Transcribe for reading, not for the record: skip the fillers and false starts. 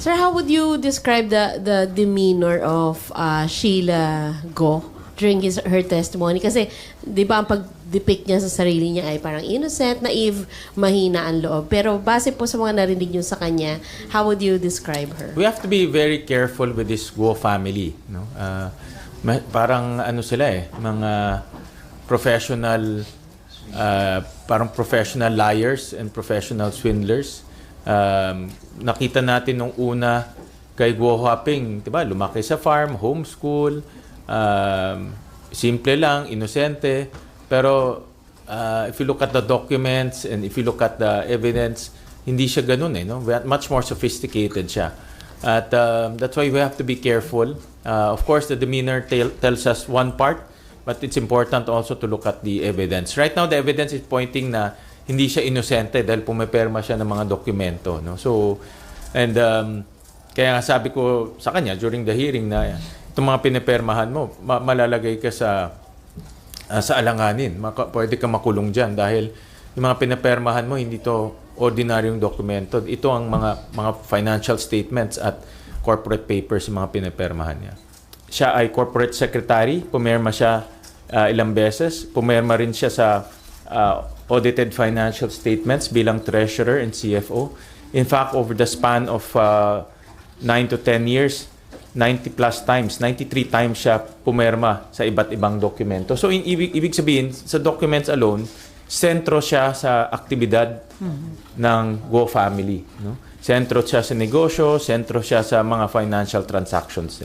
Sir, how would you describe the demeanor of Sheila Guo during his her testimony? Kasi, di ba, ang pag-depict niya sa sarili niya ay parang innocent, naive, mahina ang loob. Pero base po sa mga narinig niyo sa kanya, how would you describe her? We have to be very careful with this Guo family, no? Parang ano sila eh, mga professional parang professional liars and professional swindlers. Nakita natin nung una kay Guo Huaping, 'di ba? Lumaki sa farm, homeschool, simple lang, inosente, pero if you look at the documents and if you look at the evidence, hindi siya ganun eh, no? Much more sophisticated siya. At that's why we have to be careful. Of course, the demeanor tells us one part, but it's important also to look at the evidence. Right now, the evidence is pointing na hindi siya inosente dahil pumipirma siya ng mga dokumento, no? So, and kaya nga sabi ko sa kanya during the hearing na itong mga pinipirmahan mo, malalagay ka sa alanganin. Pwede ka makulong dyan dahil yung mga pinapermahan mo, hindi to ordinaryong dokumento. Ito ang mga financial statements at corporate papers yung mga pinapermahan niya. Siya ay corporate secretary. Pumirma siya ilang beses. Pumirma rin siya sa audited financial statements bilang treasurer and CFO. In fact, over the span of 9 to 10 years, 90 plus times, 93 times siya pumirma sa iba't ibang dokumento. So, ibig sabihin, sa documents alone, sentro siya sa aktibidad ng Guo family. No? Sentro siya sa negosyo, sentro siya sa mga financial transactions nila.